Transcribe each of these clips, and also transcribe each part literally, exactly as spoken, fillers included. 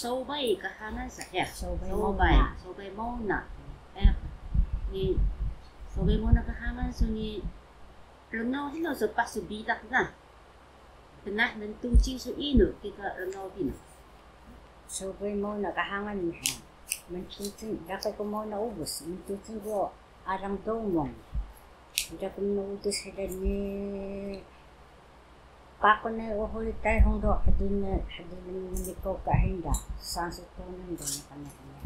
Sobay ka hangan sa, ya. Sobay mona. Sobay mona. Eh, ni sobay mona ka hangan su ni rngaw hino su pasu bilaq na. Tengah mntucing su inu kika rngaw hino. Sobay mona ka hangan ni ha. Mntucing, daka ko mona ubus, mntucing ko alang domong. Ida ku mnuudus hida ni pakun na uhul Tayhung do, hadin, hadin ni ko ka hinda, sansu tunun do na kana kana.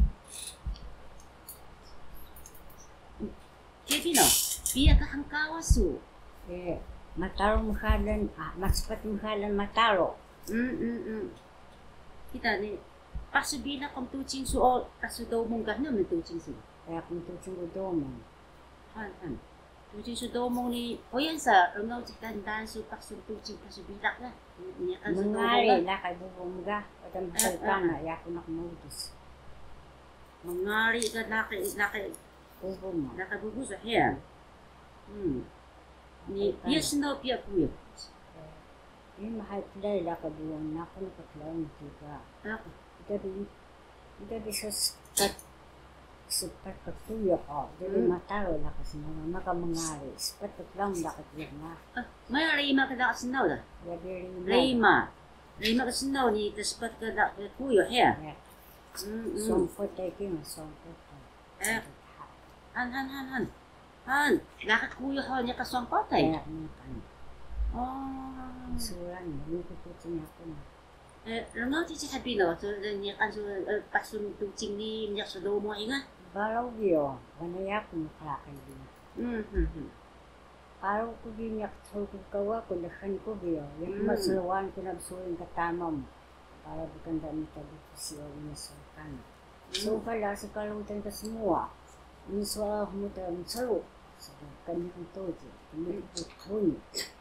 Kevino, piya ka hngkawas su? Eh, Mataro mxalan, ah, Maspat mxalan Mataro. Mm, mm, mm. Kita ni, pasu bilaq mntucing su o, pasu domong ka hnu mntucing su? Eh, mntucing ko domong. Han, han. Tucing su domong ni, hoyan sa rngaw cika ndaan su pasu tucing pasu bilaq ga. Niqan su domong ga. Mngari laqi bubu mu ga, wada mhkal kana, yaku naq mudus. Mngari ka laqi, laqi bubu mu. Laqi bubu su hiya. Hmm. Ni piya snaw piya kuyuh. Ini mahay play laqi bubu mu, naku naq klai mu tiga. Ida bi, ida bi so spat, spat ka kuyuh o. Jadi Mataro laqi snaw, maka mngari. Spat ka klaun laqi kuyuh na. Maya rima ka laqi snaw da? Jadi rima. Rima. Rima ka snaw ni ta spat ka laqi kuyuh, ya? Songpot ta iki, songpot ta. Han, han, han, han. Han, laqi kuyuh o niqan songpot ta? Oh. Suran, ini kukucing aku na. Eh, rngaw cici hbilo, so, eh, niqan so, eh, pasun tucing ni, niq so domong ga? Baraw bi o, wana yaku mqraqil bi. Hmm, hmm, hmm. Baraw ku bi niq txu ku kawa ku lxan ku bi o, yaku ma slwan ku na bsurin ka tama mu. Baraw bi kanda mita bi kusi o ina so kana. Sowal asi ka rudan ka smuwa. Ini sowal hmuda mcru. Sowal ka niqan tuji, ka niqan huni.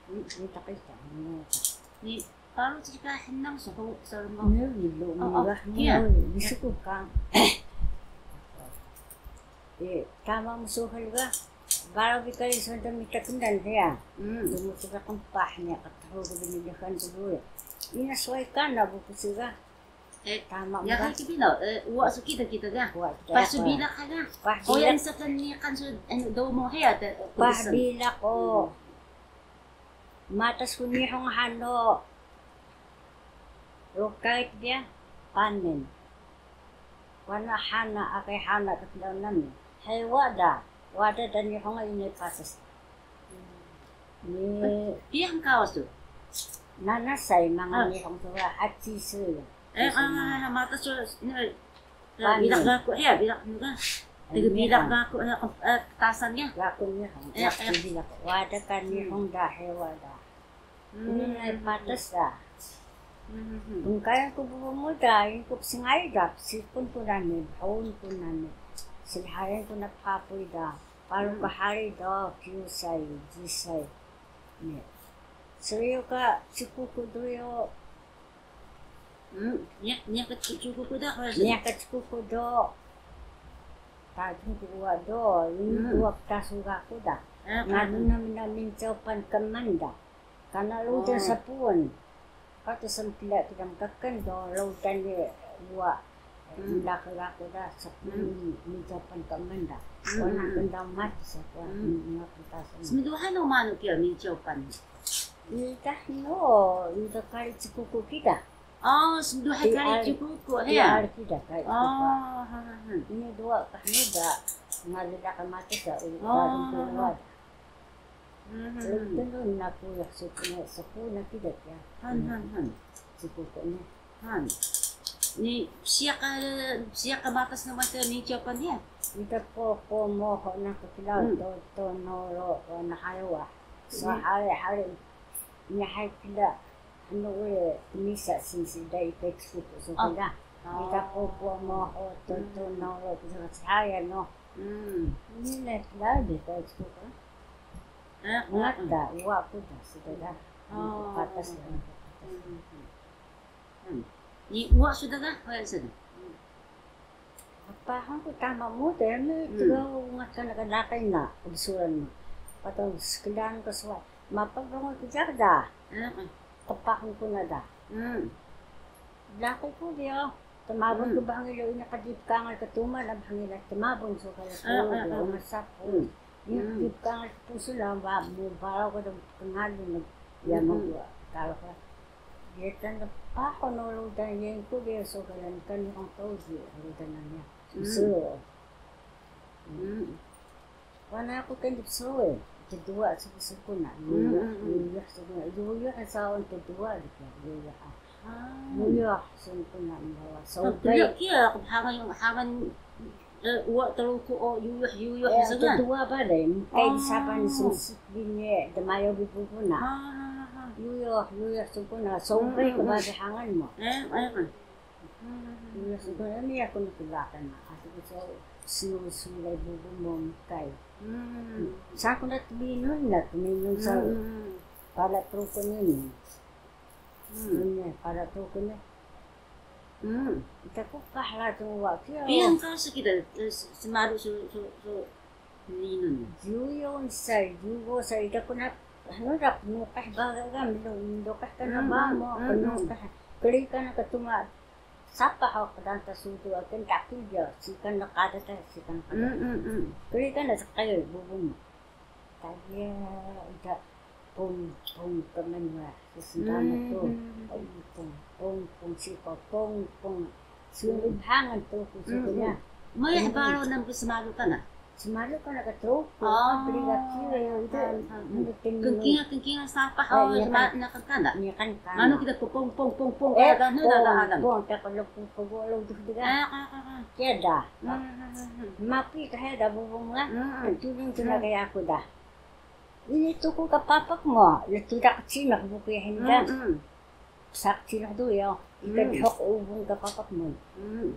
Ini takita, ini takita. Ni paru cika hnang so ko sarma. Ini lu, ini lah, ini lu, ini suku ka. Eh, tama msowal ga. Baraw bi kari sonda mita kndan hiya. Tumu suka qmpah niya, qtru ka bini dxan tudu ya. Ina swai kana buku siga. Eh, tama mu ga. Kiya ka binaw, eh, uwa su kida kida ga. Uwa kida. Pasu bilaq ka ga. Pah bilaq. Oya nsa ka niqan su, anu, domong hiya ta. Pah bilaq o. Matas ku Nihong hano. Rokay kbiya, panen. Wana hana, akay hana ka klaun nami. Hewa da, wada da Nihong ini patas. Ni piya hngkawas su? Nanasay mangal Nihong su ga, hachi su ya. Eh, ah, mata su, ni, bilaq gaku, eh, bilaq nu ga. Tega bilaq gaku, eh, ptasan ya. Gaku Nihong, gaku bilaq. Wada ka Nihong da, hewa da. Ini nay patas da. Tungkayan ku bubu mu da, ini ku psngay da, psipun ku nami, bhun ku nami. Slhayan ku na phapuy da. Paru ka hari do, kyusay, jisay. Ni. Sriyu ka Cikuku do yo. Niya, niya ka Cikuku da, hoya. Niya ka Cikuku do. Tajung ku uwa do, ini uwa ptasu gaku da. Ngalun nami na Mincawpan kman da. Kana rudan sapuan. Kata sampila kida mkakan do rudan ni uwa. Mlaka gaku da sapuan ni Mincawpan kman da. Wana kndang mati sapuan. Mnga pntasan. Smduhan o manu kiya Mincawpan? Ida no, ida kari Cikuku kida. Oh, smduhay kari Cikuku, heya. Kida kari Cikuku. Ini duwa ka hnu da, ngalun ka mati sa, uwa da. Lutun naku ya suku na kida ya. Han, han, han. Suku ko ni. Han. Ni siya ka, siya ka matas na mata ni Japan ya? Ida ko, ko moho na ka kila to, to no ro, na hawa. So hari, hari ni hay kila. Anu we misa sinsi dai ke Cikuku so kida. Ida ko, ko moho to, to no ro, kida saya no. Ini le kila de ke Cikuku. Ngata, uwa ku da, sida da. Patas da, patas. Ni uwa su da ga, hoya su da. Apa hang ku tama mu de, ni tiga ungat kana ka laqi na, bsuran mu. Patang sklan ka suwa. Mapa bangun ku jaga da. Tapa hang ku na da. Laqi ku dia. Tmabun ka bhngil o, ini qdip kangal ka tuma na bhngil na tmabun so kala ko, o masap. Ini qdip kangal ka pusu na ba mu baraw ka dong kngalu na ya mo kala ka. Ye tan da paho no rudan yengku de so kala kan ni ong tauji rudan na niya. So. Wana ku kan dip so e. Tduwa suku suku na. Yuyuh suku na. Yuyuh saun tduwa dip ya. Yuyuh. Yuyuh suku na mbawa. So kiya, kiya, hangan, hangan, uwa Truku o yuyuh, yuyuh suku na. Tduwa ba de. Mkay sapan sumsik bine dmayo bi bubu na. Yuyuh, yuyuh suku na. So bay ka ba de hangan mo. Iya, so ko ni yaku na kbaqan na. Asi ko so snu sulay bubu mo mkay. Saku na tminun na, tminun sa pala Truku ni. Ni pala Truku ni. Ita ku kahla tu wa kiya. Bilang ka sa kida, smalu su, su, su. Ninun. Juyun sai, jugo sai, ida ku na, anu da, nuqih baga ga, mlu, mluqih kana ba mo, nuqih. Kri kana ka tuma, sapah o qdanta sudu, akin takil dia, sikan na qada ta, sikan qada. Kri kana sakay, bubu mo. Tagi, ida, pung, pung, kaman wa, sisendama tu. Pung, pung, pung, pung, sipa, pung, pung. Sumbangan Truku suku na. Mayah baro nami smalu kana? Smalu kana ka Truku. Pligaki yo ida. Kngkingal, kngkingal sapah o na kana? Niqan kana. Manu kida pung pung pung pung kana da alang. Pung ta ko lo pung ko lo duh dega. Kiya da. Mapi ka he da bubu nga. Tuling tu na ka yaku da. Ini Truku ka papak mo, le tuda ka cinaq buku ya hini da. Psa ka cinaq do yo. Ika dhok ubung ka papak mo.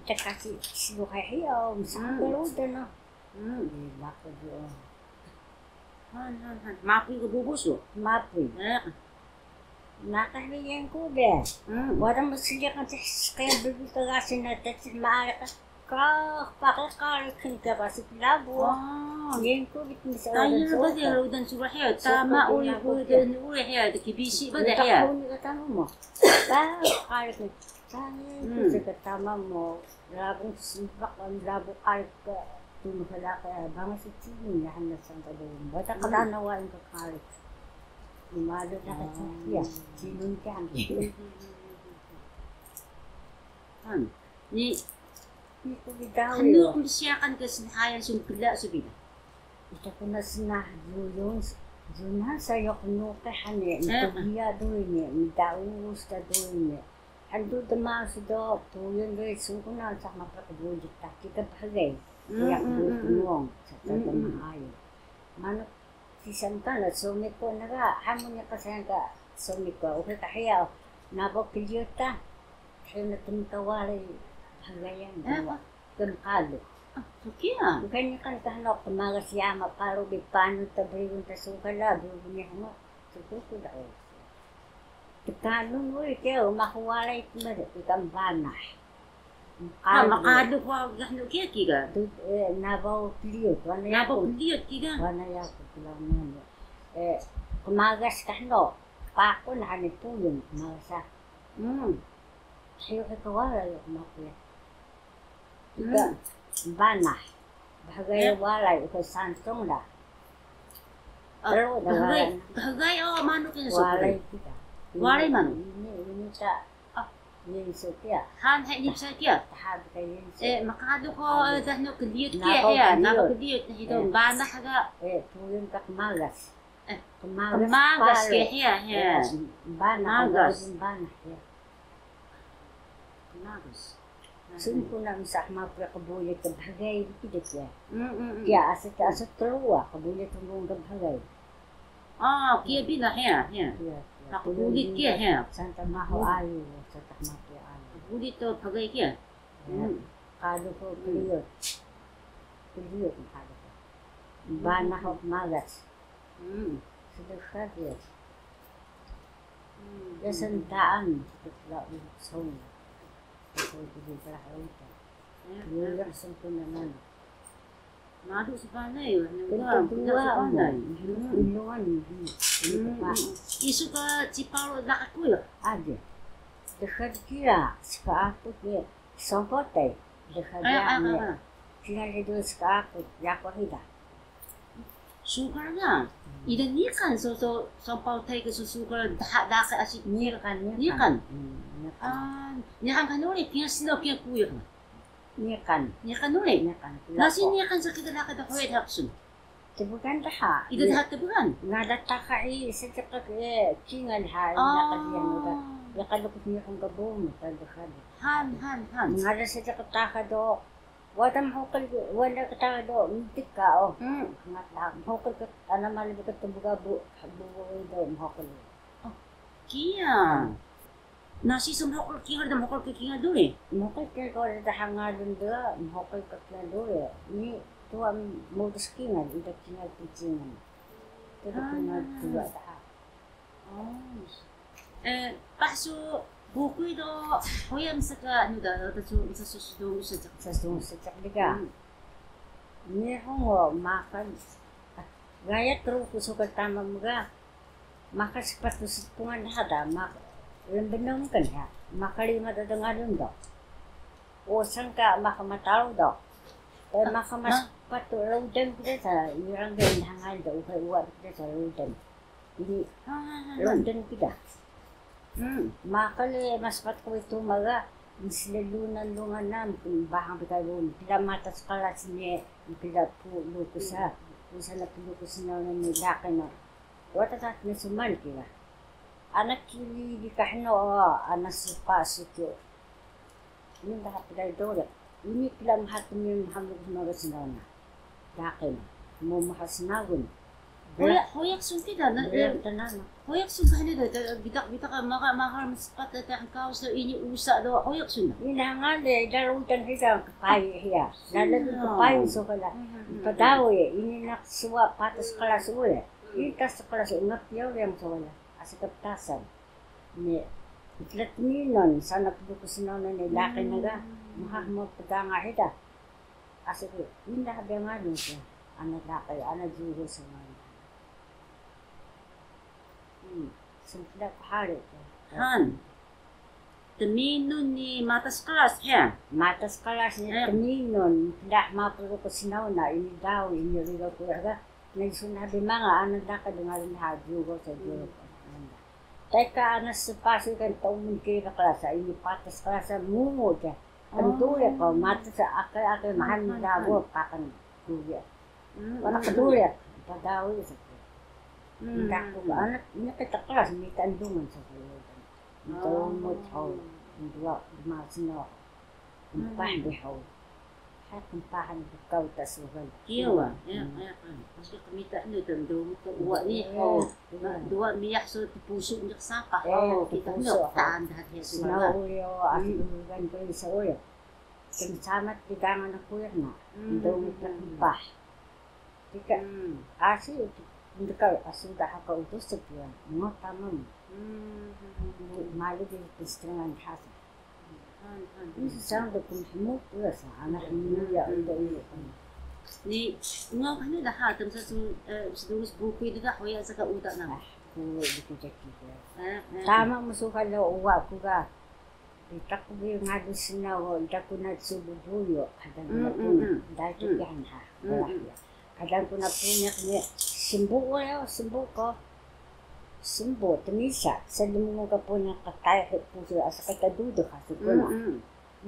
Ika kasi siyo hay hiyo, msa ka rudan no. Mapuy ka bubu su? Mapuy. Naqah bi yengku de. Wada msliq ka tih sqiyah bi ka gasin na tih maariq ka. Ka paqi qari kini ka basi klabu. Yengku bi tmsa. Tama uri ku de uri hiya de kbisi ba de hiya. Ka qari kini. Tama ku de tama mo. Labung smpak, labung qari ka. Tunu ka laqi, bangan si cini ya hana sangka dulu. Bata ka dana wa ka qari. Malu da ka cini ya. Cinun kan. Ni, ni ku bi dawi. Kanu ku siyakan ka snhayan sun kla su bi da. Ita ku na snah juyun, juyun han sayo kanu ka hane, ni ku biya dui ni, ni daus ta dui ni. Handu dma su do, puyun dui sun ku na sa ma pa kbujik ta, kika bhgay. Uyak dui knuwang, sa ta dma ayo. Manu Sisan ka na sumi ku na ga, hamu ni ka sayang ka sumi ku, uka ka hiya, nabo kliyu ta, hiya na tmika wari hagayan, kmqalu. Uka ni kan ka hano kmaga siyama paru bi panu ta brigun ta sungka la, brigun ni hano, suku ku da o. Tkanun uri kiya, mahu walay tmada, ikan banah. Mqaluk wa gahnu kiya kiga? Nabaw kliyut, wana yaku. Nabaw kliyut kiga? Wana yaku, klanun. Kmagas kahno, pakun hani puyun, kmagas ah. Hiyo hiyo wala yo kmakuya. Ika banah. Bhgay walay uka sansung da. Tru da walay. Bhgay o manu kiya suku. Walay kita. Walay manu. Ini, ini ta. Ini suku ya. Han he ini suku ya. Tahab ka ini suku. Eh, maqalu ko dahnu kliyut kiya hiya. Napa kliyut na hido banah ga. Eh, puyun ka kmagas. Kmagas kiya hiya. Banah, kmagas. Banah ya. Kmagas. Sungku na msa mapuy qbuyat ka bhgay bi kida kiya. Kiya asat, asat truwa qbuyat ka bhgay. Ah, kiya bi na hiya, hiya. Kiya, kiya. Qbuyat kiya hiya. Santa mahu ayu, santa mapuy ayu. Qbuyat to bhgay kiya. Qalu ko kliyut. Kliyut qalu ko. Banah o kmagas. Sdka kiya. Ya sndaan, song. Song kidi klah uta. Yuyuh song kuna nana. Malu spanay, wah, nungga, nungga spanay. Ilungan. Isu ka cipalo laqi ku ya? Ade. Dkhal kiya, ska aput ya. Songpotay, dha ga me. Kingal hidu ska aku, yaku hida. Sugar ga. Ida niqan so, so, songpotay ka so sugar dha daqi asi. Niqan, niqan. Niqan. Niqan ka nuri, kingal snaw, kingal kuya. Niqan. Niqan nuri. Niqan. Nasi niqan sa kida daqi da hoya dha ksun. Tbgan dha. Ida dha tbgan? Ngala taxa i sediq ka kingal ha, ina qliyan uda. Yaqaluq Nihon ka bumu ta dha. Han, han, han. Ngala sediq taxa do. Wada mhuqil, wada kata do mtika o. Ngala mhuqil ka ana mali ka tbga bu, bu do mhuqil. Kiya. Nasi so mhuqil kingal da, mhuqil ka kingal duri. Mhuqil ka kingal duri dha ngalun dha, mhuqil ka kingal duri. Ini tuwa mudus kingal, ida kingal pncingan. Tuwa kingal tuwa dha. Paah su bukuy do, hoya msa ka anu da, da su msa su sdungus seejiq. Msa sdungus seejiq dga. Nihon o makan, gaya Truku so ka tama mga. Maka spatu sdpungan dha da, maka lnbnun kan ya, maka rima da dngalun do. Osan ka maka mataru do. E, maka mas spatu rudan kida sa, irang da nhangan do, uhay uwa kida sa rudan. Ini rudan kida. Maka le mas spatu itu maga, mslelunan lungan na, bahang bika lun, kida matas kalas ni, kida pu lukusa, usan na pu lukus na ni laqi na. Wada ta tnsmal kiya. Ana kili bi ka hnu o, ana spa sutiyo. Ini daha plai doriq. Ini pila mha tmiyun mha mlukus maga snaw na. Daqi na. Mu mha snagun. Hoyak, hoyak sun kida na. Hoyak sun ka hnu da, bitaq, bitaq maga, maga mspat da, da hngkawas da, ini usa do, hoyak sun na. Ini hangan de, da rudan hiya kpayi hiya. Da lebih kpayi so kala. Pdawi, ini naq suwa patas kalas uri. Ini tas kalas uri, naq yaw yang so kala. Asi ka ptasan. Ni, tlat minon, sana pdukus naw na ni laqi na ga, mha mu pdanga hida. Asi ku, indah bi ngalun ku, ana laqi, ana juhu sa ngalun. Smpda phari ku. Han. Tminun ni matas kalas, he? Matas kalas ni tminun, pdah ma pdukus naw na, ini daw, ini riga ku ga. Naisun ha bi manga ana daqi dngalun ha jugo sa jugo. Teka ana spasi kan taumun kira klasa ini patas klasa mumu ja. Kan duri ko matas akay akay mahan dago pakan duri. Wana ka duri padawi sa. Ndaku ka anak ini kita kelas mita ndungan sa. Taumun ho dua masno. Mpah bi hug. Hay qmpahan bi kaw ta sugal. Kiya wa, ya, ya, kan. Asi qmita hnu ta ndo ka uwa ni hug. Duwa miyah so tpusu ni sapah. Kita hnu taan daha hiya sugal. Snaw uyo, asi gan ko isa uyo. Kmsamat bi dangan aku ya na. Ndo ka mpah. Tika, asi ndkal asu daha ka utus sepiya. Ngo tamam. Malu bi pstrengan hasa. Ini sesang do kmhmut uda sa, ana hmut ya uda uda. Ni, ngaw hnu daha, tmsa su, sdungus bukuy dga, hoya sa ka uda na. Bukuy dga ki. Tama msu ka lo uwa ku ga. Bitaq bi ngalun snaw, ida ku na subu buyu, hadang ku na puna, dai tu kiya ha. Hadang ku na puniq ni, smbu uyo, smbu ko. Smbu, tmisa, slmngu ka puniq ka taihi pusu, asi ka ta dudux asi kuna.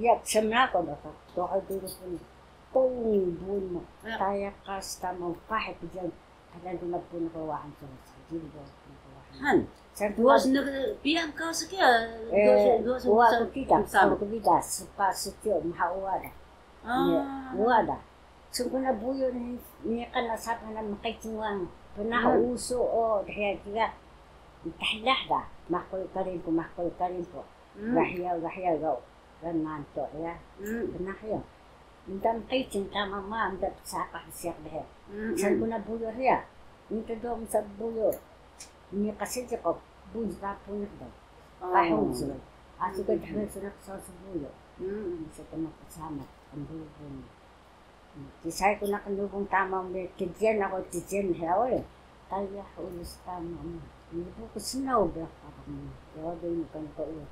Iya, smnako do ka, tuhu dudux puniq. Pung bun mo, taya ka stama pahi pjang. Hadang ku na puniq ka wahan, so, sa, jilbo puniq ka wahan. Han. Sa duwa snu, piyang ka sa kiya, duwa snu, duwa snu, uwa ku kida, uwa ku kida, spa sutiyo, mha uwa da. Uwa da. Sngkuna buyu ni, niqan na sapah na mqicing wang. Pnaah usu o dhiya kiya. Ntahlah da. Maqul karin ku, maqul karin ku. Gahiya, gahiya ga. Ga nanto ya. Pnaah ya. Nta mqicing tama ma, nta psapah siyak dhiya. Sngkuna buyu hiya. Nta do msa buyu. Niqan seejiq ko. Buyu ta puniq da. Pahung su. Asi ka dhiya su naq sa su buyu. Msa tama psama. Kndubung. Kisay ku naq knubung tama mbe tjiyan aku tjiyan hiya uri. Tayah ulus tama mbe. Nibu ku snaw be qadang mbe. Ya wada ini kan ko iya.